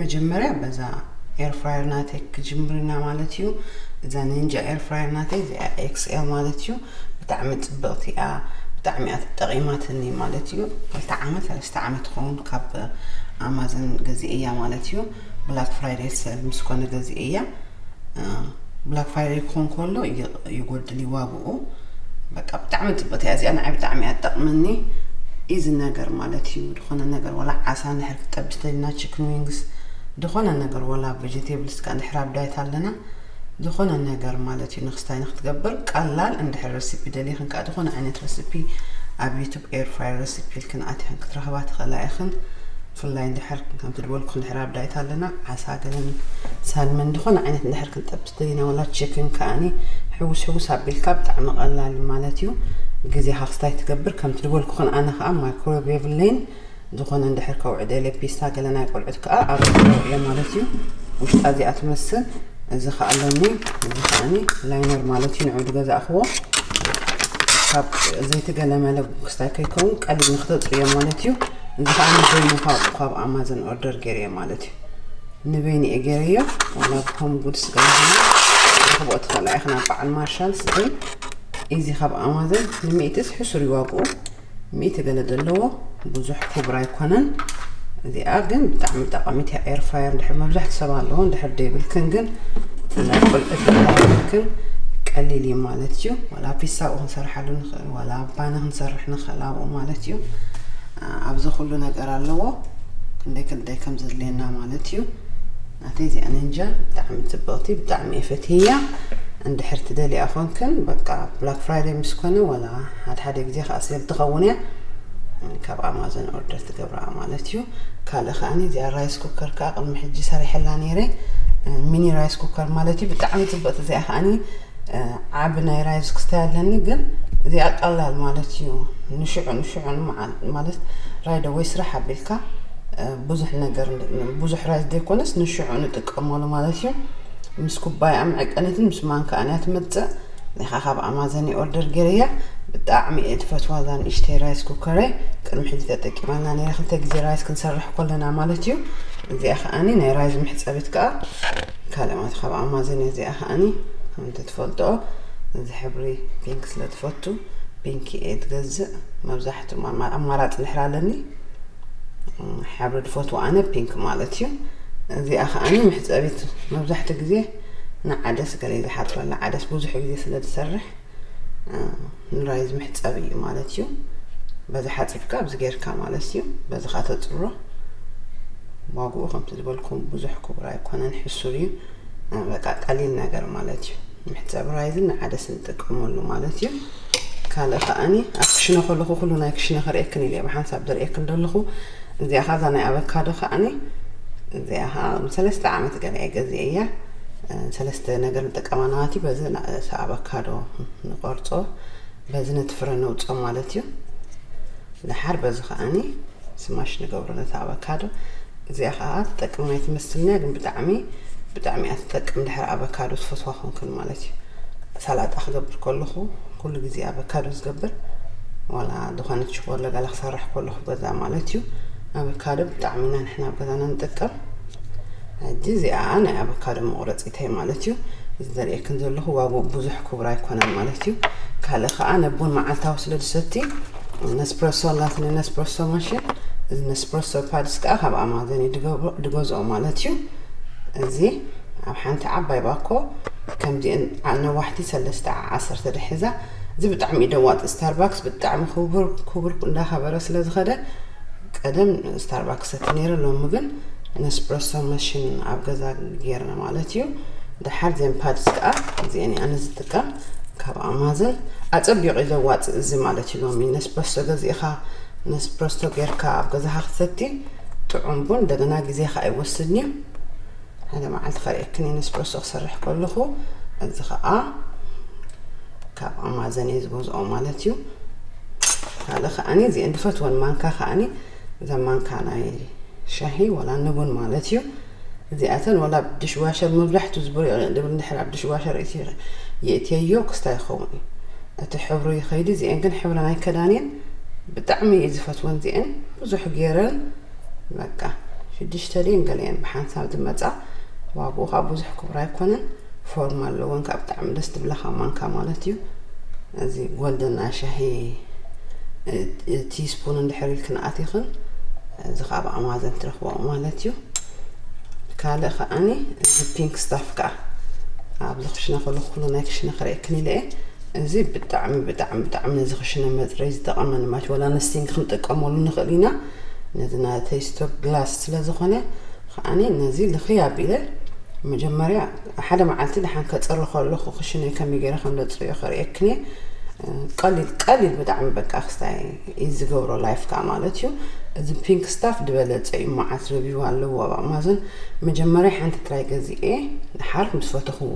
መጀመርያ በዛ ኤር ፍራየር ናተይ ክጅምር ኢና ማለት እዩ። እዛ ኒንጃ ኤር ፍራየር ናተይ እዚኣ ኤክስኤል ማለት እዩ። ብጣዕሚ ጽብቕቲ እያ። ብጣዕሚ እያ ተጠቒማትኒ ማለት እዩ። ክልተ ዓመት ሰለስተ ዓመት ትኸውን ካብ ኣማዞን ገዚኤ እያ ማለት እዩ። ብላክ ፍራይደይ ሰል ምስ ኮነ ገዚኤ እያ። ብላክ ፍራይደይ ክኾን ከሎ ይጎድል ይዋግኡ። በቃ ብጣዕሚ ጽብቕቲ እያ እዚኣ፣ ንዓይ ብጣዕሚ እያ ትጠቕመኒ። ኢዚ ነገር ማለት እዩ። ዝኾነ ነገር ወላ ዓሳ እንድሕር ክትጠብስ ተሊና ቺክን ዊንግስ ዝኾነ ነገር ወላ ቬጀቴብልስ ከኣ እንድሕር ኣብ ዳይት ኣለና ዝኾነ ነገር ማለት እዩ ንክስታይ ንክትገብር ቀላል። እንድሕር ረሲፒ ደሊኽን ከኣ ዝኾነ ዓይነት ረሲፒ ኣብ ዩቱብ ኤር ፍራየር ረሲፒ ኢልክን ኣቲኽን ክትረኽባ ትኽእላ ኢኽን። ብፍላይ እንድሕር ከምቲ ዝበልኩ እንድሕር ኣብ ዳይት ኣለና ዓሳ ገለን ሳልመን ዝኾነ ዓይነት እንድሕር ክንጠብስ ደሊና ወላ ቺክን ከኣኒ ሕውስ ሕውስ ኣቢልካ ብጣዕሚ ቀላል ማለት እዩ። ግዜኻ ክስታይ ትገብር። ከምቲ ዝበልኩኽን ኣነ ከኣ ማይክሮዌቭ የብለይን። ዝኾነ እንድሕር ከውዕድ ኢለ ፒስታ ገለ ናይ ቆልዑት ከኣ ኣብ ውዕለ ማለት እዩ። ውሽጣ እዚኣ ትመስል። እዚ ከኣ ኣለኒ። እዚ ከኣኒ ላይነር ማለት እዩ። ንዑ ዝገዛእኽዎ ካብ ዘይቲ ገለ መለ ክስታይ ከይከውን ቀሊል ንክተጽርዮ ማለት እዩ። እዚ ከኣ ንበይኑ ካብ ኣማዞን ኦርደር ገይረዮ ማለት እዩ። ንበይኑ እየ ገይረዮ። ዋላ ብኮም ጉድስ ገለ ኾነ ረኽብኦ ትኽእላ ኢኽና በዓል ማርሻልስ ግን ኢዚ ካብ ኣማዞን ንሚእትስ ሕሱር ይዋግኡ። ሚእቲ ገለ ዘለዎ ብዙሕ ክቡር ኣይኮነን። እዚኣ ግን ብጣዕሚ ጠቓሚት እያ። ኤር ፍራየር እንድሕር መብዛሕትኡ ሰብ ኣለዎ፣ እንድሕር ደይብልክን ግን ብፍላይ ቆልዑት እንድሕር ደይብልክን ቀሊል እዩ ማለት እዩ። ዋላ ፒሳ ኣብኡ ክንሰርሓሉ ንኽእል፣ ዋላ ባኒ ክንሰርሕ ንኽእል ኣብኡ ማለት እዩ። ኣብዚ ኩሉ ነገር ኣለዎ፣ ክንደይ ክንደይ ከም ዘድልየና ማለት እዩ። ናተይ እዚኣ ኒንጃ ብጣዕሚ ጽብቕቲ፣ ብጣዕሚ እየ ፈትየያ። እንድሕር ትደልያ ኮንክን በቃ ብላክ ፍራይደይ ምስ ኮነ ዋላ ሓደ ሓደ ግዜ ከኣ ሴል ትኸውን እያ፣ ካብ ኣማዞን ኦርደር ትገብራ ማለት እዩ። ካልእ ከኣኒ እዚኣ ራይስ ኩከር ከኣ ቅድሚ ሕጂ ሰሪሐላ ነይረ። ሚኒ ራይስ ኩከር ማለት እዩ። ብጣዕሚ ጽብቕቲ እዚኣ ከኣኒ ዓቢ ናይ ራይስ ክስታይ ኣለኒ፣ ግን እዚኣ ቀላል ማለት እዩ። ንሽዑ ንሽዑ ንመዓል ማለት ራይደ ወይ ስራሕ ኣቢልካ ብዙሕ ነገር ብዙሕ ራይስ ዘይኮነስ ንሽዑ ንጥቀመሉ ማለት እዩ። ምስ ኩባያ መዐቀኒትን ምስ ማንካ እያ ትመጽእ። ኒኻ ካብ ኣማዘን ኦርደር ገይረያ። ብጣዕሚ እየ ትፈትዋ እዛ ንእሽተይ ራይስ ኩከረይ። ቅድሚ ሕጂ ተጠቂማና ነይረ ክልተ ግዜ ራይስ ክንሰርሕ ከለና ማለት እዩ። እዚኣ ከኣኒ ናይ ራይስ መሕጸቢት ከኣ ካልእ ማለት ካብ ኣማዘን እያ። እዚኣ ከኣኒ ከምቲ ትፈልጦ እዚ ሕብሪ ፒንክ ስለ ትፈቱ ፒንክ እየ ትገዝእ። መብዛሕትኡ ኣማ- ኣማራጺ ድሕር ኣለኒ ሕብሪ ዝፈትዎ ኣነ ፒንክ ማለት እዩ። እዚኣ ከኣኒ መሕጸቢት መብዛሕትኡ ግዜ ንዓደስ ገለ ዝሓጽበላ ዓደስ ብዙሕ ግዜ ስለ ዝሰርሕ ንራይዝ መሕጸቢ እዩ ማለት እዩ። በዚ ሓጺብካ ኣብዚ ጌርካ ማለት እዩ። በዚ ከኣ ተጽሮ። ዋግኡ ከምቲ ዝበልኩም ብዙሕ ክቡር ኣይኮነን፣ ሕሱር እዩ። በቃ ቀሊል ነገር ማለት እዩ። መሕጸቢ ራይዝን ንዓደስ ንጥቀመሉ ማለት እዩ። ካልእ ከኣኒ ኣብ ክሽነ ከለኹ ኩሉ ናይ ክሽነ ክርእየክን ኢለ ብሓንሳብ ዘርእየክን ዘለኹ። እዚኣ ከኣ እዛ ናይ ኣቨካዶ ከኣኒ እዚኣ ከኣ ሰለስተ ዓመት ገለ እየ ገዚኤያ። ሰለስተ ነገር ንጥቀማ ናባቲ በዚ ኣቨካዶ ንቆርጾ በዚ ነቲ ፍረ ነውጾ ማለት እዩ። ደሓር በዚ ከኣኒ ስማሽ ንገብሮ ነቲ ኣቨካዶ። እዚኣ ከኣ ትጠቅም ናይ ትመስልንያ ግን ብጣዕሚ ብጣዕሚ እያ ትጠቅም። ድሕሪ ኣቨካዶ ትፈትዋ ኮንክን ማለት እዩ። ሳላጣ ክገብር ከለኹ ኩሉ ግዜ ኣቨካዶ ዝገብር ዋላ ዝኾነት ሽኮር ለጋላ ክሰርሕ ከለኹ ገዛ ማለት እዩ። ኣቨካዶ ብጣዕሚ ኢና ንሕና ኣብ ገዛና ንጥቀም። ሕጂ እዚኣ ናይ ኣቨካዶ መቑረፂተይ ማለት እዩ። እዚ ዘርእየክን ዘለኹ ዋግኡ ብዙሕ ክቡር ኣይኮነን ማለት እዩ። ካልእ ከዓ ነቡን መዓልታዊ ስለ ዝሰቲ ነስፕረሶ ኣላትኒ፣ ነስፕረሶ ማሽን። እዚ ነስፕረሶ ፓድስ ከዓ ካብ ኣማዘን እዩ ድገብሮ- ድገዝኦ ማለት እዩ። እዚ ኣብ ሓንቲ ዓባይ ባኮ ከምዚአን ዓ- ነዋሕቲ ሰለስተ ዓ- ዓሰርተ ድሕዛ። እዚ ብጣዕሚ እዩ ደዋፂ። ስታርባክስ ብጣዕሚ ክቡር ክቡር እንዳኸበረ ስለ ዝኸደ ቀደም ስታርባክስ እቲ ነይረ፣ ሎሚ ግን ነስፕረሶ መሽን ኣብ ገዛ ገይርና ማለት እዩ። ደሓር ዜን ፓድስ ከዓ እዚአን ኣነ ዝጥቀም ካብ ኣማዘን ኣፀቢቑ እዩ ዘዋፅእ እዚ ማለት እዩ። ሎሚ ነስፕረሶ ገዚእኻ ነስፕረሶ ጌርካ ኣብ ገዛኻ ክትሰቲ ጥዑም ቡን እንደገና ግዜኻ ኣይወስድን እዩ። ሓደ መዓልቲ ከርእየክን እየ ነስፕረሶ ክሰርሕ ከለኹ። እዚ ከዓ ካብ ኣማዘን እየ ዝገዝኦ ማለት እዩ። ካልእ ከዓኒ እዚአን ዝፈትወን ማንካ ከዓኒ እዛ ማንካ ናይ ሻሂ ወላ ንቡን ማለት እዩ። እዚኣተን ወላ ዲሽዋሸር መብዛሕቱ ዝብሪቕ ድብል እንድሕር ኣብ ዲሽዋሸር የእትየዮ ክስታ ይኸውን እዩ። እቲ ሕብሩ ይኸይድ። እዚአን ግን ሕብረን ኣይከዳንየን። ብጣዕሚ እየ ዝፈትወን እዚአን ብዙሕ ገይረን በቃ ሽዱሽተ ድየን ገለየን ብሓንሳብ ዝመጻ። ዋግኡ ከዓ ብዙሕ ክቡር ኣይኮነን፣ ፎርም ኣለወን ካብ ብጣዕሚ ደስ ትብለኻ ማንካ ማለት እዩ። እዚ ጎልደን ናይ ሻሂ ቲስፑን እንድሕር ኢልክን ኣቲኽን፣ እዚ ከዓ ኣብ ኣማዘን ትረኽቦ ማለት እዩ። ካልእ ከዓኒ እዚ ፒንክ ስታፍ ከዓ ኣብዚ ክሽነ ከለኩ ኩሉ ናይ ክሽነ ክርእየክን ኢለ እየ። እዚ ብጣዕሚ ብጣዕሚ ብጣዕሚ ነዚ ክሽነ መፅረይ ዝጠቐመኒ ማለት እዩ። ወላ ንሲንክ ክንጥቀመሉ ንኽእል ኢና፣ ነዚ ናተይ ስቶክ ግላስ ስለ ዝኾነ። ከዓኒ ነዚ ልኽይ ኣቢለ መጀመርያ ሓደ መዓልቲ ደሓን ከፅሪ ከለኹ ክሽነይ ከመይ ገይረ ከም ዘፅርዮ ከርእየክን እየ። ቀሊል ቀሊል ብጣዕሚ በቃ ክስታይ እዩ ዝገብሮ ላይፍ ከዓ ማለት እዩ። እዚ ፒንክ ስታፍ ዝበለፀ እዩ፣ መዓት ረቪው ኣለዎ ኣብ ኣማዞን። መጀመርያ ሓንቲ ትራይ ገዚኤ፣ ድሓር ምስ ፈተኽዎ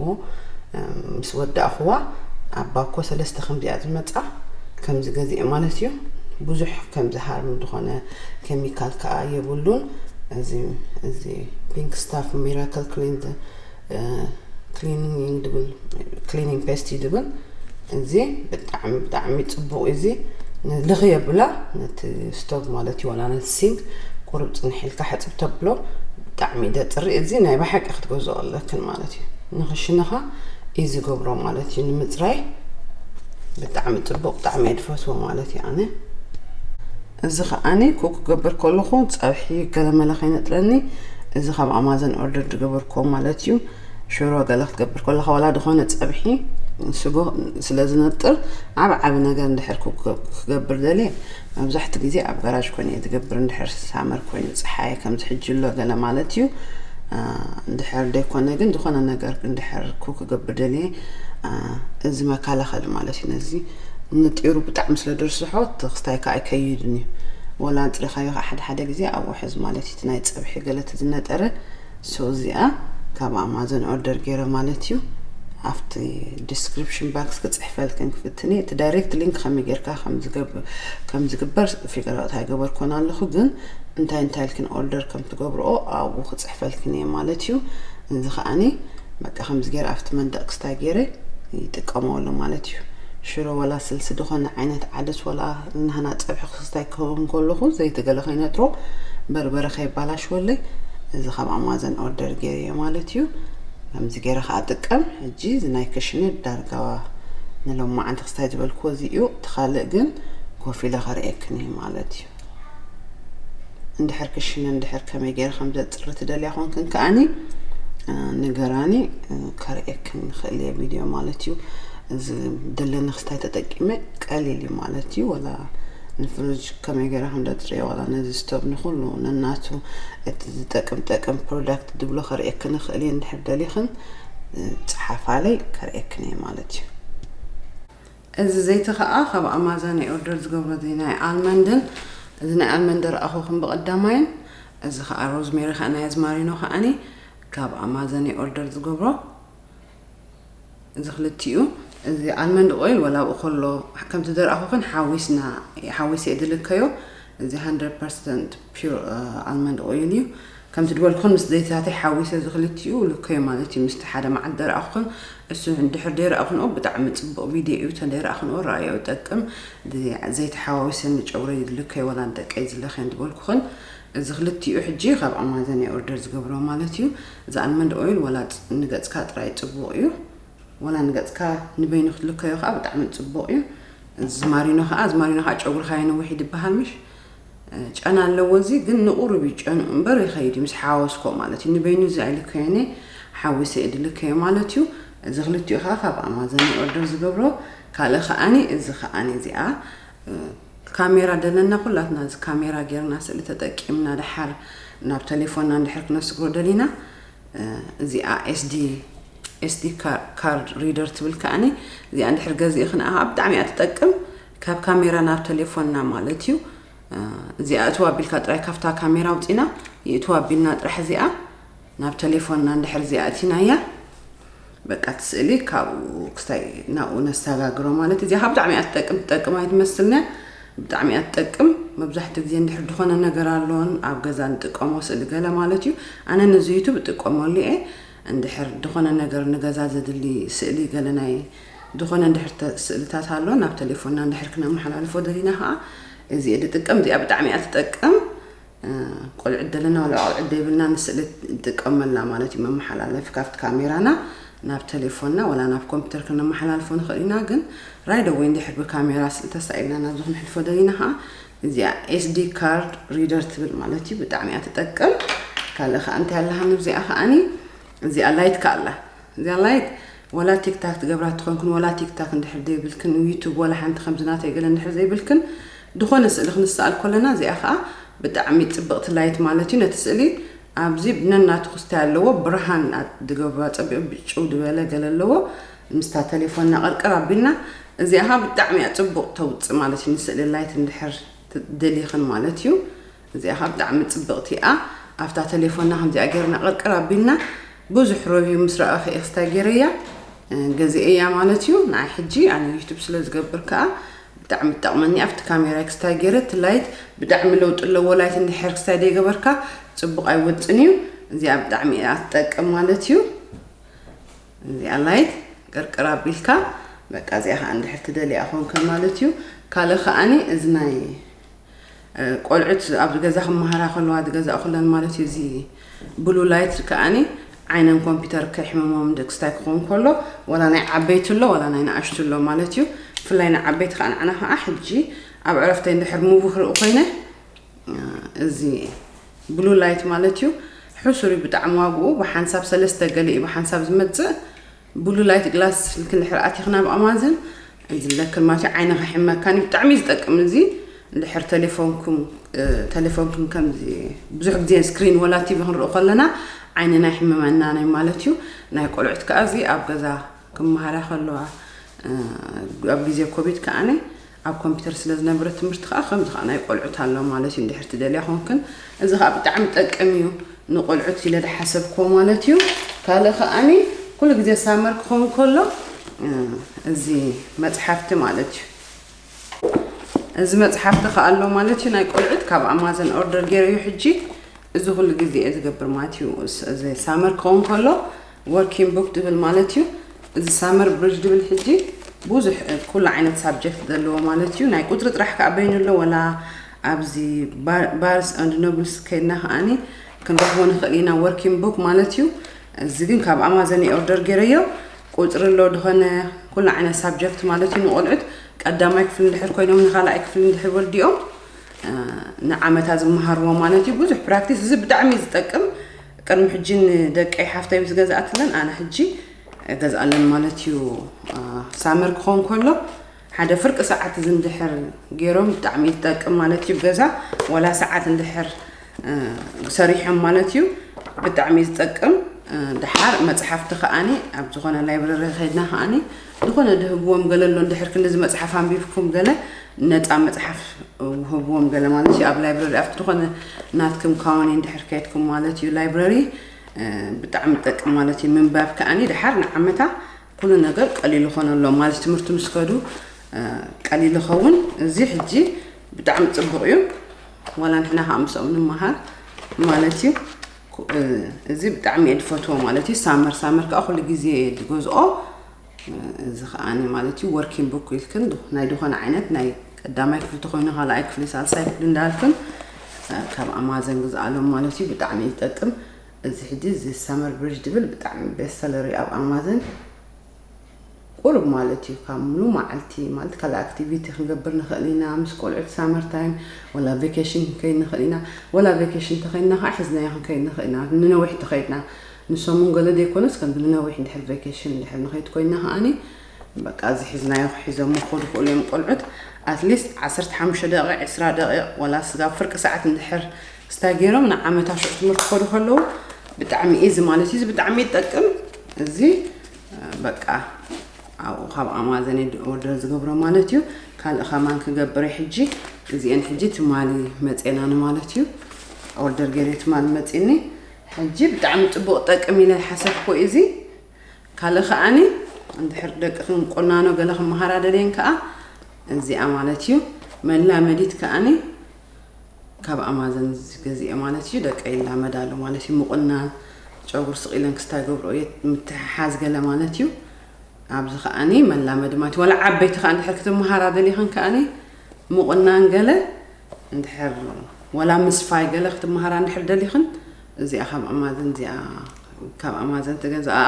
ምስ ወዳእኽዋ ኣብ ባኮ ሰለስተ ከምዚኣ ዝመፃ ከምዚ ገዚኤ ማለት እዩ። ብዙሕ ከምዚ ሃርም ዝኾነ ኬሚካል ከዓ የብሉን። እዚ እዚ ፒንክ ስታፍ ሚራክል ክሊን ክሊኒንግ ድብል ክሊኒንግ ፔስት እዩ ድብል። እዚ ብጣዕሚ ብጣዕሚ ፅቡቅ እዩ። እዚ ልኽ የብላ ነቲ ስቶቭ ማለት እዩ፣ ዋላ ነቲ ሲንክ ቁሩብ ፅንሕ ኢልካ ሕፅብ ተብሎ ብጣዕሚ እዩ ደፅሪ። እዚ ናይ ብሓቂ ክትገዝኦ ኣለክን ማለት እዩ። ንክሽንኻ እዩ ዝገብሮ ማለት እዩ። ንምፅራይ ብጣዕሚ ፅቡቅ፣ ብጣዕሚ እየ ዝፈትዎ ማለት እዩ ኣነ። እዚ ከዓኒ ኩክ ክገብር ከለኹ ፀብሒ ገለመለ ከይነጥረኒ፣ እዚ ካብ ኣማዘን ኦርደር ዝገበርክዎ ማለት እዩ። ሽሮ ገለ ክትገብር ከለኻ ዋላ ዝኾነ ፀብሒ ስጎ ስለ ዝነጥር፣ ዓብ ዓብ ነገር እንድሕር ኩክ ክገብር ደልየ፣ መብዛሕትኡ ግዜ ኣብ ጋራጅ ኮይነ እየ ዝገብር። እንድሕር ሳመር ኮይኑ ፀሓይ ከምዚ ሕጂ ኣሎ ገለ ማለት እዩ። አ፣ እንድሕር ዘይኮነ ግን ዝኾነ ነገር እንድሕር ኩክ ክገብር ደልየ፣ አ፣ እዚ መከላኸሊ ማለት እዩ። ነዚ ንጢሩ ብጣዕሚ ስለ ደርስሖ እቲ ክስታይ ከዓ ኣይከይድን እዩ። ወላ ኣንፅሪኻዮ ከዓ ሓደ ሓደ ግዜ ኣብኡ ሕዝ ማለት እዩ። እቲ ናይ ፀብሒ ገለ እቲ ዝነጠረ። ሶ እዚኣ ካብ ኣማዞን ኦርደር ገይረ ማለት እዩ። ኣብቲ ዲስክሪፕሽን ባክስ ክፅሕፈልክን ክፍትን እየ። እቲ ዳይሬክት ሊንክ ከመይ ጌርካ ከም ዝገብ-፣ ከም ዝግበር ፊገር ኣውት ኣይገበርኩን ኣለኹ፣ ግን እንታይ እንታይ ኢልክን ኦርደር ከም ትገብርኦ ኣብኡ ክፅሕፈልክን እየ ማለት እዩ። እዚ ከዓኒ በቃ ከምዚ ገይረ ኣብቲ መንደቅ ክስታይ ገይረ ይጥቀመሉ ማለት እዩ። ሽሮ ወላ ስልሲ ዝኾነ ዓይነት ዓደስ ወላ ናህና ፀብሒ ክስታይ ክኸውን ከለኹ ዘይቲ ገለ ከይነጥሮ፣ በርበረ ከይባላሽወለይ፣ እዚ ካብ ኣማዘን ኦርደር ገይረ እየ ማለት እዩ። ከምዚ ገይረ ከዓ ጥቀም። ሕጂ እዚ ናይ ክሽነ ዳርጋ ንሎማዓንቲ ክስታይ ዝበልክዎ እዚ እዩ። እቲ ካልእ ግን ኮፍ ኢለ ከርእየክን እየ ማለት እዩ። እንድሕር ክሽነ እንድሕር ከመይ ገይረ ከም ዘፅሪ ትደልያ ኮንክን ከዓኒ፣ እ፣ ንገራኒ፣ እ፣ ከርእየክን ንኽእል እየ ቪድዮ ማለት እዩ። እዚ ደለኒ ክስታይ ተጠቂመ ቀሊል እዩ ማለት እዩ። ወላ ንፍሪጅ ከመይ ገይረ ከም ዘፅርዮ፣ ወላ ነዚ ስቶቭ ንኹሉ ነናቱ እቲ ዝጠቅም ጠቅም ፕሮዳክት ድብሎ ከርእየክን ንኽእል እየ። እንድሕር ደሊኽን፣ እ፣ ፀሓፋለይ ከርእየክን እየ ማለት እዩ። እዚ ዘይቲ ኸኣ ካብ ኣማዛን እየ ኦርደር ዝገብሮ፣ እዚ ናይ ኣልመንድን፣ እዚ ናይ ኣልመንድ ረኣኹኹም ብቐዳማይን፣ እዚ ኸኣ ሮዝሜሪ ኸኣ ናይ ኣዝማሪኖ ኸኣኒ ካብ ኣማዛን እየ ኦርደር ዝገብሮ። እዚ ክልቲኡ፣ እዚ ኣልመንድ ኦይል ወላ ኣብኡ ከሎ ከምቲ ዘርኣኹኽን ሓዊስና፣ ሓዊሰ እየ ዝልከዮ። እዚ ሃንድረድ ፐርሰንት ፒር፣ እ፣ ኣልመንድ ኦይል እዩ። ከምቲ ዝበልኩኽን ምስ ዘይትታተይ ሓዊሰ እዚ ክልቲኡ ልከዮ ማለት እዩ። ምስቲ ሓደ መዓልቲ ደረኣኹኽን እሱ እንድሕር ደይረኣኹንኦ ብጣዕሚ ጽቡቕ ቪድዮ እዩ። ተደይረኣኹንኦ ረኣዮ ይጠቅም። እዚ ዘይተሓዋዊሰ ንጨጉረይ ዝልከዮ ወላ ንደቀይ ዝለኸን ዝበልኩኽን እዚ ክልቲኡ ሕጂ ካብ ኣማዘን እየ ኦርደር ዝገብሮ ማለት እዩ። እዚ ኣልመንድ ኦይል ወላ ፅ-፣ ንገጽካ ጥራይ ጽቡቕ እዩ። ወላ ንገጽካ ንበይኑ ክትልከዮ ከኣ ብጣዕሚ ጽቡቕ እዩ። እዚ ማሪኖ ከኣ፣ እዚ ማሪኖ ከኣ ጨጉርኻ የንውሕ ይድበሃል ምሽ? ጨና ኣለዎ። እዚ ግን ንቑሩብ እዩ ጨንኡ እምበር ይኸይድ እዩ፣ ምስ ሓወስኮ ማለት እዩ። ንበይኑ እዚ ኣይልከዮን እየ፣ ሓዊሰ እየ ድልከዮ ማለት እዩ። እዚ ክልቲኡ ከኣ ካብ ኣማዘን እየ ኦርደር ዝገብሮ። ካልእ ከኣኒ፣ እዚ ከኣኒ እዚኣ፣ እ፣ ካሜራ ደለና ኩላትና፣ እዚ ካሜራ ጌርና ስእሊ ተጠቂምና ደሓር ናብ ተሌፎንና እንድሕር ክነስግሮ ደሊና፣ እ፣ እዚኣ ኤስዲ፣ ኤስዲ ካር-፣ ካርድ ሪደር ትብል ከኣኒ፣ እዚኣ እንድሕር ገዚእኽን፣ ኣሃ፣ ብጣዕሚ እያ ትጠቅም። ካብ ካሜራ ናብ ተሌፎንና ማለት እዩ። እ፣ እዚኣ እትው ኣቢልካ ጥራይ ካብታ ካሜራ ኣውጺና፣ ይእትው ኣቢልና ጥራሕ እዚኣ ናብ ተሌፎንና እንድሕር እዚኣ ኣእቲናያ፣ በቃ እቲ ስእሊ ካብኡ ክስታይ ናብኡ ነሰጋግሮ ማለት እዩ። እዚኣ ብጣዕሚ እያ ትጠቅም፣ ትጠቅም ኣይትመስልን እያ፣ ብጣዕሚ እያ ትጠቅም። መብዛሕትኡ ግዜ እንድሕር ዝኾነ ነገር ኣሎን ኣብ ገዛ ንጥቀሞ ስእሊ ገለ ማለት እዩ። ኣነ ነዚ ዩቱብ እጥቀመሉ እየ። እንድሕር ዝኾነ ነገር ንገዛ ዘድሊ ስእሊ ገለ ናይ ዝኾነ እንድሕር ተ-፣ ስእልታት ኣሎ ናብ ተሌፎንና እንድሕር ክነመሓላልፎ ደሊና ኸዓ እዚ እየ ዝጥቀም። እዚኣ ብጣዕሚ እያ ትጠቅም። ቆልዑ ደለና ወላ ቆልዑ ደይብልና ንስእሊ ንጥቀመላ ማለት እዩ። መመሓላለፊ ካብቲ ካሜራና ናብ ቴሌፎንና ወላ ናብ ኮምፒውተር ክነመሓላልፎ ንኽእል ኢና። ግን right away እንድሕር ብካሜራ ስእሊ ተሳኢልና ናብዚ ክንሕልፎ ደሊና ከዓ እዚኣ SD card reader ትብል ማለት እዩ። ብጣዕሚ እያ ትጠቅም። ካልእ ከዓ እንታይ ኣለሃ ንብዚኣ ከዓኒ እዚኣ ላይት ከዓ ኣላ። እዚኣ ላይት ወላ ቲክታክ ትገብራ ትኾንክን ወላ ቲክታክ እንድሕር ዘይብልክን ዩቱብ ወላ ሓንቲ ከምዚ ናተይ ገለ እንድሕር ዘይብልክን ዝኾነ ስእሊ ክንሰኣል ከለና እዚኣ ከዓ ብጣዕሚ ፅብቕቲ ላይት ማለት እዩ። ነቲ ስእሊ ኣብዚ ብነናቱ ክስታይ ኣለዎ። ብርሃን ዝገብሩ ኣፀቢቑ ብጭው ዝበለ ገለ ኣለዎ። ምስታ ቴሌፎንና ቅርቅር ኣቢልና እዚኣ ከዓ ብጣዕሚ እያ ፅቡቕ ተውፅእ ማለት እዩ። ንስእሊ ላይት እንድሕር ደሊኽን ማለት እዩ። እዚኣ ከዓ ብጣዕሚ ፅብቕቲ እያ። ኣብታ ቴሌፎንና ከምዚኣ ጌርና ቅርቅር ኣቢልና ብዙሕ ረቪው ምስ ረኣኺ እየ ክስታይ ገይረያ ገዚኤያ ማለት እዩ። ንዓይ ሕጂ ኣነ ዩቱብ ስለ ዝገብር ከዓ ብጣዕሚ ትጠቕመኒ። ኣብቲ ካሜራ ክስታይ ገይረ እቲ ላይት ብጣዕሚ ለውጢ ኣለዎ። ላይት እንድሕር ክስታይ ደይገበርካ ፅቡቕ ኣይወፅን እዩ። እዚኣ ብጣዕሚ እያ ትጠቅም ማለት እዩ። እዚኣ ላይት ቅርቅር ኣቢልካ በቃ እዚኣ ከዓ እንድሕር ትደልያ ኮንከ ማለት እዩ። ካልእ ከዓኒ እዚ ናይ ቆልዑት ኣብ ገዛ ክመሃራ ከለዋ ዝገዛእኩለን ማለት እዩ። እዚ ብሉ ላይት ከዓኒ ዓይነን ኮምፒውተር ከይሕመሞም ደክስታይ ክኸውን ከሎ ወላ ናይ ዓበይቲ ኣሎ ወላ ናይ ንኣሽቱ ኣሎ ማለት እዩ። ብፍላይ ናይ ዓበይቲ ከዓ ንዓና ከዓ ሕጂ ኣብ ዕረፍተይ እንድሕር ሙቪ ክርኢ ኮይነ እዚ ብሉ ላይት ማለት እዩ። ሕሱር እዩ ብጣዕሚ ዋግኡ ብሓንሳብ ሰለስተ ገለ እዩ ብሓንሳብ ዝመፅእ። ብሉ ላይት ግላስ ልክ እንድሕር ኣቲኽና ኣብ ኣማዘን ዝለክን ማለት እዩ። ዓይኒ ከሕመካን እዩ ብጣዕሚ ዝጠቅም እዚ። እንድሕር ቴሌፎንኩም ቴሌፎንኩም ከምዚ ብዙሕ ግዜ ስክሪን ወላ ቲቪ ክንርኢ ከለና ዓይንና ይሕመመና ናይ ማለት እዩ። ናይ ቆልዑት ከዓ እዚ ኣብ ገዛ ክመሃራ ከለዋ ኣብ ግዜ ኮቪድ ከዓኒ ኣብ ኮምፒውተር ስለ ዝነበረ ትምህርቲ ከዓ ከምዚ ከዓ ናይ ቆልዑት ኣሎ ማለት እዩ። እንድሕር ትደልያ ኮንክን እዚ ከዓ ብጣዕሚ ጠቅም እዩ። ንቆልዑት ኢለ ዝሓሰብክዎ ማለት እዩ። ካልእ ከዓኒ ኩሉ ግዜ ሳመር ክኸውን ከሎ እዚ መፅሓፍቲ ማለት እዩ። እዚ መፅሓፍቲ ከዓ ኣሎ ማለት እዩ። ናይ ቆልዑት ካብ ኣማዘን ኦርደር ገይረ እዩ ሕጂ እዚ ኩሉ ግዜ እየ ዝገብር ማለት እዩ። እዚ ሳመር ክኸውን ከሎ ወርኪንግ ቡክ ድብል ማለት እዩ። እዚ ሳመር ብሪጅ ድብል ሕጂ ብዙሕ ኩሉ ዓይነት ሳብጀክት ዘለዎ ማለት እዩ። ናይ ቁፅሪ ጥራሕ ከዓ በይኑ ኣሎ ወላ ኣብዚ ባርስ ኣንድ ኖብልስ ከይድና ከዓኒ ክንረኽቦ ንኽእል ኢና ወርኪንግ ቡክ ማለት እዩ። እዚ ግን ካብ ኣማዘን ኦርደር ገይረዮ ቁፅሪ ኣሎ ድኾነ ኩሉ ዓይነት ሳብጀክት ማለት እዩ። ንቆልዑት ቀዳማይ ክፍሊ እንድሕር ኮይኖም ንካልኣይ ክፍሊ እንድሕር ወዲኦም ንዓመታ ዝመሃርዎ ማለት እዩ። ብዙሕ ፕራክቲስ እዚ ብጣዕሚ ዝጠቅም ቅድሚ ሕጂ ንደቀይ ሓፍተይ ምስ ገዛኣትለን ኣነ ሕጂ ገዝኣለን ማለት እዩ። ሳመር ክኸውን ከሎ ሓደ ፍርቂ ሰዓት እዚ እንድሕር ገይሮም ብጣዕሚ ይጠቅም ማለት እዩ። ገዛ ወላ ሰዓት እንድሕር ሰሪሖም ማለት እዩ። ብጣዕሚ ዝጠቅም ድሓር መፅሓፍቲ ከዓኒ ኣብ ዝኾነ ላይብረሪ ከይድና ከዓኒ ዝኾነ ድህብዎም ገለ ኣሎ እንድሕር ክንዲ እዚ መፅሓፍ ኣንቢብኩም ገለ ነፃ መፅሓፍ ውህብዎም ገለ ማለት እዩ። ኣብ ላይብረሪ ኣብቲ ዝኾነ ናትኩም ካውኒ እንድሕር ከይድኩም ማለት እዩ ላይብረሪ ብጣዕሚ ጠቅም ማለት እዩ። ምንባብ ከዓኒ ድሓር ንዓመታ ኩሉ ነገር ቀሊሉ ኾነሎም ማለት ትምህርቲ ምስ ከዱ ቀሊሉ ኸውን። እዚ ሕጂ ብጣዕሚ ፅቡቕ እዩ። ዋላ ንሕና ከዓ ምስኦም ንመሃር ማለት እዩ። እዚ ብጣዕሚ እየ ዝፈትዎ ማለት እዩ። ሳመር ሳመር ከዓ ኩሉ ግዜ እየ ዝገዝኦ። እዚ ከዓኒ ማለት እዩ ወርኪንግ ቡክ ኢልክን ናይ ዝኾነ ዓይነት ናይ ቀዳማይ ክፍሊ ተኮይኑ ካልኣይ ክፍሊ ሳልሳይ ክፍሊ እንዳልክን ካብ ኣማዘን ግዝኣሎም ማለት እዩ። ብጣዕሚ እዩ ዝጠቅም። እዚ ሕጂ እዚ ሳመር ብሪጅ ድብል ብጣዕሚ ቤስት ሰለር እዩ ኣብ ኣማዘን። ቁሩብ ማለት እዩ ካብ ሙሉ መዓልቲ ማለት ካልእ ኣክቲቪቲ ክንገብር ንኽእል ኢና ምስ ቆልዑት ሳመር ታይም ወላ ቬኬሽን ክንከይድ ንኽእል ኢና። ወላ ቬኬሽን ተኸይድና ከዓ ሒዝናዮ ክንከይድ ንኽእል ኢና። ንነዊሕ ተኸይድና ንሰሙን ገለ ዘይኮነስ ከም ንነዊሕ እንድሕር ቬኬሽን እንድሕር ንኸይድ ኮይና ከዓኒ በቃ እዚ ሒዝናዮ ክሒዞም ክኸዱ ክእሉ እዮም ቆልዑት። ኣትሊስት ዓሰርተ ሓሙሽተ ደቂቕ ዕስራ ደቂቕ ወላ ስጋብ ፍርቂ ሰዓት እንድሕር ስታይ ገይሮም ንዓመታ ሽዑ ትምህርቲ ክኸዱ ከለዉ ብጣዕሚ ኢዚ ማለት እዩ። እዚ ብጣዕሚ ይጠቅም። እዚ በቃ ኣብኡ ካብ ኣማዘን ኦርደር ዝገብሮ ማለት እዩ። ካልእ ከማን ክገብር ሕጂ እዚአን ሕጂ ትማሊ መፅኤናኒ ማለት እዩ። ኦርደር ገይረ ትማሊ መፅኒ። ሕጂ ብጣዕሚ ፅቡቕ ጠቅም ኢለ ዝሓሰብኩ እዚ ካልእ ከዓኒ እንድሕር ደቅኽን ቁናኖ ገለ ክመሃራ ደልየን ከዓ እዚኣ ማለት እዩ። መላመዲት ከዓኒ ካብ ኣማዘን ገዚኤ ማለት እዩ። ደቀይ ይላመዳሉ ማለት እዩ። ምቁናን ጨጉሪ ስቕ ኢለን ክስታይ ገብርኦ እየ ምትሕሓዝ ገለ ማለት እዩ። ኣብዚ ከዓኒ መላመዲ ማለት እዩ። ዋላ ዓበይቲ ከዓ እንድሕር ክትመሃራ ደሊኽን ከዓኒ ምቁናን ገለ እንድሕር ወላ ምስፋይ ገለ ክትመሃራ እንድሕር ደሊኽን፣ እዚኣ ካብ ኣማዘን፣ እዚኣ ካብ ኣማዘን ትገዝኣ፣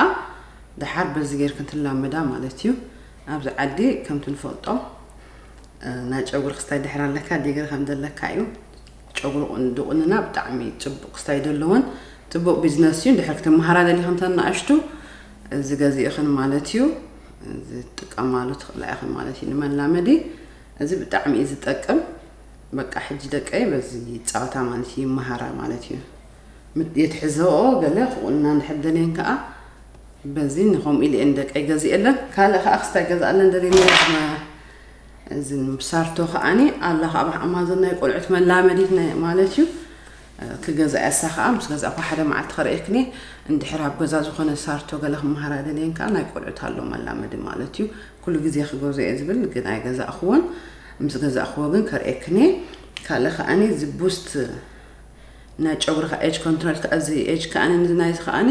ደሓር በዚ ጌርክን ትላመዳ ማለት እዩ። ኣብዚ ዓዲ ከምቲ ንፈልጦ፣ እ፣ ናይ ጨጉሪ ክስታይ ድሕር ኣለካ፣ ዲግሪ ከም ዘለካ እዩ። ጨጉሪ ቁን-፣ ድቁንና ብጣዕሚ ጽቡቕ ክስታይ ዘለዎን ጽቡቕ ቢዝነስ እዩ። እንድሕር ክትመሃራ ደሊኽን ተናእሽቱ፣ እዚ ገዚእኽን ማለት እዩ። እዚ ትጥቀማሉ ትኽእላ ኢኽን ማለት እዩ ንመላመዲ። እዚ ብጣዕሚ እዩ ዝጠቅም። በቃ ሕጂ ደቀይ በዚ ጻወታ ማለት እዩ፣ ይመሃራ ማለት እዩ። ምት-፣ የትሕዘኦ ገለ ክቑና እንድሕር ደልየን ከኣ በዚ ንኸምኡ ኢለ እየን ደቀይ ገዚኤለን። ካልእ ከኣ ክስታይ ገዝኣለን ደልየ ነይረ ዝመ-፣ እዚ ሳርቶ ከኣኒ ኣላ ካብ ኣማዞን ናይ ቆልዑት መላመዲት ናይ ማለት እዩ። ክገዝኣ እሳ ከኣ ምስ ገዛእኳ ሓደ መዓልቲ ከርእየክን እየ። እንድሕር ኣብ ገዛ ዝኾነ ሳርቶ ገለ ክመሃራ ደልየን ከኣ ናይ ቆልዑት ኣሎ መላመዲ ማለት እዩ። ኩሉ ግዜ ክገዝኦ እየ ዝብል ግን ኣይገዛእኽዎን። ምስ ገዛእኽዎ ግን ከርእየክን እየ። ካልእ ከኣኒ እዚ ቡስት ናይ ጨጉሪ ከኣ ኤጅ ኮንትሮል ከኣ እዚ ኤጅ ከኣኒ እዚ ናይዚ ከኣኒ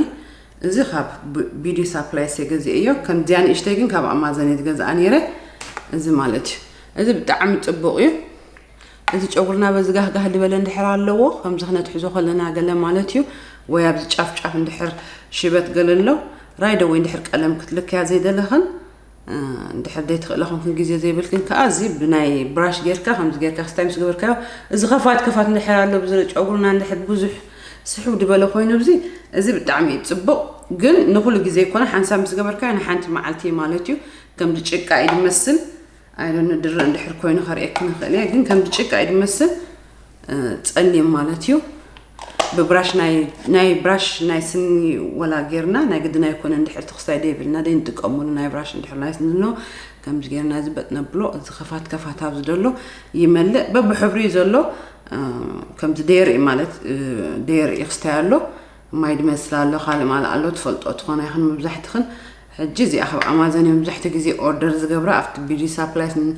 እዚ ካብ ብ-፣ ቢዩቲ ሳፕላይስ እየ ገዚኤዮ። ከምዚኣ ንእሽተይ ግን ካብ ኣማዘን እየ ዝገዝኣ ነይረ። እዚ ማለት እዩ። እዚ ብጣዕሚ ጽቡቕ እዩ። እዚ ጨጉርና በዚ ጋህጋህ ዝበለ እንድሕር ኣለዎ፣ ከምዚ ክነትሕዞ ከለና ገለ ማለት እዩ፣ ወይ ኣብዚ ጫፍ ጫፍ እንድሕር ሽበት ገለ ኣሎ፣ ራይደ ወይ እንድሕር ቀለም ክትልክያ ዘይደለኽን፣ እ፣ እንድሕር ዘይትኽእላ ኮንክን ግዜ ዘይብልክን ከኣ እዚ ብናይ ብራሽ ጌርካ፣ ከምዚ ጌርካ ክስታይ ምስ ገበርካዮ፣ እዚ ከፋት ከፋት እንድሕር ኣሎ፣ ብዝሪ ጨጉርና እንድሕር ብዙሕ ስሕው ዝበለ ኮይኑ፣ እዚ፣ እዚ ብጣዕሚ እዩ ጽቡቕ፣ ግን ንኹሉ ግዜ ይኮነ፣ ሓንሳብ ምስ ገበርካዮ ንሓንቲ መዓልቲ ማለት እዩ፣ ከምዚ ጭቃ እዩ ዝመስል። ኣይዶነ ድረ እንድሕር ኮይኑ ከርእየክን ይኽእል እየ፣ ግን ከምዚ ጭቃ እዩ ዝመስል፣ እ፣ ጸሊም ማለት እዩ። ብብራሽ ናይ፣ ናይ ብራሽ ናይ ስኒ ወላ ጌርና፣ ናይ ግድን ኣይኮነ እንድሕር ትኽስታይ ደይብልና ደይ ንጥቀመሉ ናይ ብራሽ እንድሕር ናይ ስኒ ኣሎ፣ ከምዚ ጌርና እዚ በጥ ነብሎ፣ እዚ ከፋት ከፋት ኣብዚ ዘሎ ይመልእ፣ በብሕብሪ እዩ ዘሎ፣ እ፣ ከምዚ ደየርኢ ማለት፣ እ፣ ደየርኢ ክስታይ ኣሎ። ማይ ድመስል ኣሎ፣ ካልእ ማልእ ኣሎ፣ ትፈልጦ ትኾና ኢኽን መብዛሕትኽን። ሕጂ እዚኣ ካብ ኣማዘን እየ መብዛሕትኡ ግዜ ኦርደር ዝገብራ፣ ኣብቲ ቢዩቲ ሳፕላይስ ን-፣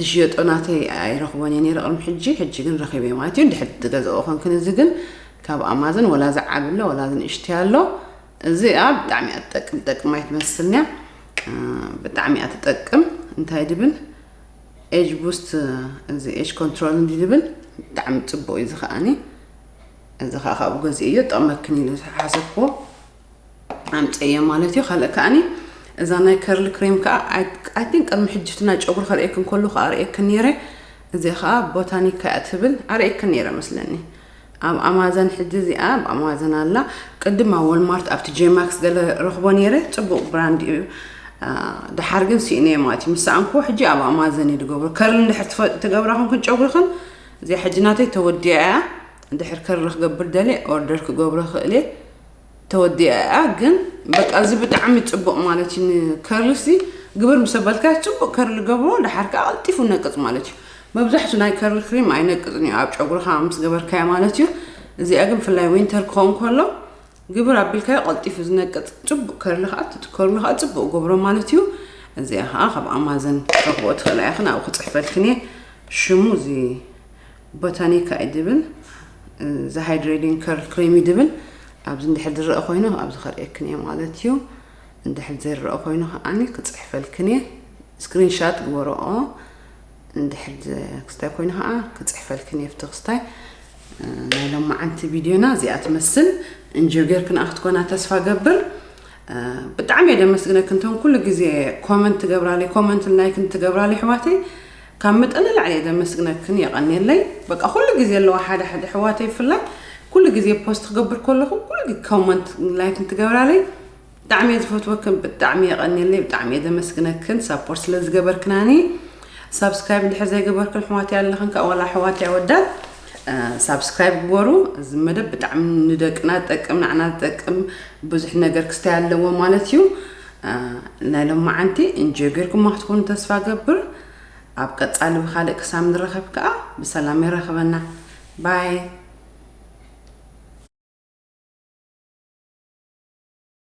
ዝሽየጦ ናተይ ኣይረኽቦን እየ ነይረ ቅድሚ ሕጂ፣ ሕጂ ግን ረኺበ ማለት እዩ። እንድሕር ትገዝኦ ኮንክን፣ እዚ ግን ካብ ኣማዘን ወላ ዝዓቢ ኣሎ፣ ወላ ዝንእሽተይ ኣሎ። እዚኣ ብጣዕሚ እያ ትጠቅም፣ ትጠቅም ኣይትመስልን እያ። እ፣ ብጣዕሚ እያ ትጠቅም። እንታይ ድብል ኤጅ ቡስት፣ እዚ ኤጅ ኮንትሮል እንዲ ድብል ብጣዕሚ ጽቡቕ እዩ። እዚ ከኣኒ፣ እዚ ከኣ ካብኡ ገዚኤዮ፣ ጠቕመክን ኢለ ዝሓሰብክዎ ኣምጸዮ ማለት እዩ። ካልእ ከኣኒ፣ እዛ ናይ ከርል ክሬም ከኣ፣ ኣይ፣ ኣይ ቲንክ ቅድሚ ሕጂ እቲ ናይ ጨጉሪ ከርእየክን ከሎ ከኣ ርእየክን ነይረ። እዚ ከኣ ቦታኒካ እያ ትብል፣ ኣርእየክን ነይረ መስለኒ። ኣብ ኣማዘን ሕጂ እዚኣ ኣብ ኣማዘን ኣላ። ቅድም ኣብ ወልማርት ኣብቲ ጄማክስ ገለ ረኽቦ ነይረ። ጽቡቕ ብራንድ እዩ። አ፣ ደሓር ግን ስኢነዮ ማለት እዩ። ምስ ሰኣንኩዎ ሕጂ ኣብ ኣማዘን እዩ ዝገብሮ። ከርል እንድሕር ትፈ-፣ ትገብራ ኮንክን ጨጉርኽን፣ እዚኣ ሕጂ ናተይ ተወዲኣ እያ። እንድሕር ከርል ክገብር ደልየ ኦርደር ክገብሮ ክእል እየ። ተወዲኣ እያ፣ ግን በቃ እዚ ብጣዕሚ ጽቡቕ ማለት እዩ። ንከርልሲ ግብር ምስ ኣበልካ ጽቡቕ ከርል ገብሮ፣ ደሓር ከኣ ቀልጢፉ ነቅጽ ማለት እዩ። መብዛሕቱ ናይ ከርል ክሬም ኣይነቅጽን እዩ፣ ኣብ ጨጉርኻ ምስ ገበርካዮ ማለት እዩ። እዚኣ ግን ብፍላይ ዊንተር ክኸውን ከሎ ግብር ኣቢልካዮ ቀልጢፉ ዝነቅጽ ጽቡቕ ከርል ከኣ፣ ከርሉ ከኣ ጽቡቕ ገብሮ ማለት እዩ። እዚኣ ከኣ ካብ ኣማዘን ክትረኽብኦ ትኽእላ ኢኽን፣ ኣብኡ ክጽሕፈልክን እየ። ሽሙ እዚ ቦታኒካ እዩ ድብል፣ እዚ ሃይድሬቲንግ ከርል ክሬም እዩ ድብል። ኣብዚ እንድሕር ዝረአ ኮይኑ ኣብዚ ከርእየክን እየ ማለት እዩ። እንድሕር ዘይረአ ኮይኑ ከኣኒ ክጽሕፈልክን እየ። ስክሪንሻት ግበረኦ። እንድሕር ክስታይ ኮይኑ ከኣ ክጽሕፈልክን እየ ኣብቲ ክስታይ። እ፣ ናይ ሎማዓንቲ ቪድዮና እዚኣ ትመስል። እንጆ ጌርክን ኣኽትኮና ተስፋ ገብር። እ፣ ብጣዕሚ እየ ደመስግነክን፣ እቶም ኩሉ ግዜ ኮመንት ትገብራለይ፣ ኮመንትን ላይክን ትገብራለይ ኣሕዋተይ፣ ካብ መጠን ንላዕሊ እየ ደመስግነክን፣ የቐንየለይ። በቃ ኩሉ ግዜ ኣለዋ ሓደ ሓደ ኣሕዋተይ ብፍላይ ኩሉ ግዜ ፖስት ክገብር ከለኹ ኩሉ ግዜ ኮመንት ላይክን ትገብራለይ። ብጣዕሚ እየ ዝፈትወክን፣ ብጣዕሚ የቐንየለይ፣ ብጣዕሚ እየ ደመስግነክን ሳፖርት ስለ ዝገበርክናኒ። ሳብስክራይብ እንድሕር ዘይገበርክን ኣሕዋተይ ኣለኽን ከኣ ዋላ ኣሕዋተይ ኣወዳት፣ እ፣ ሳብስክራይብ ግበሩ። እዚ መደብ ብጣዕሚ ንደቅና ዝጠቅም፣ ንዓና ዝጠቅም፣ ብዙሕ ነገር ክስታይ ኣለዎ ማለት እዩ። እ፣ ናይ ሎማዓንቲ እንጆይ ጌርኩማ ክትኮኑ ተስፋ ገብር። ኣብ ቀጻሊ ብኻልእ ክሳብ ንራኸብ ከኣ ብሰላም የራኽበና። ባይ።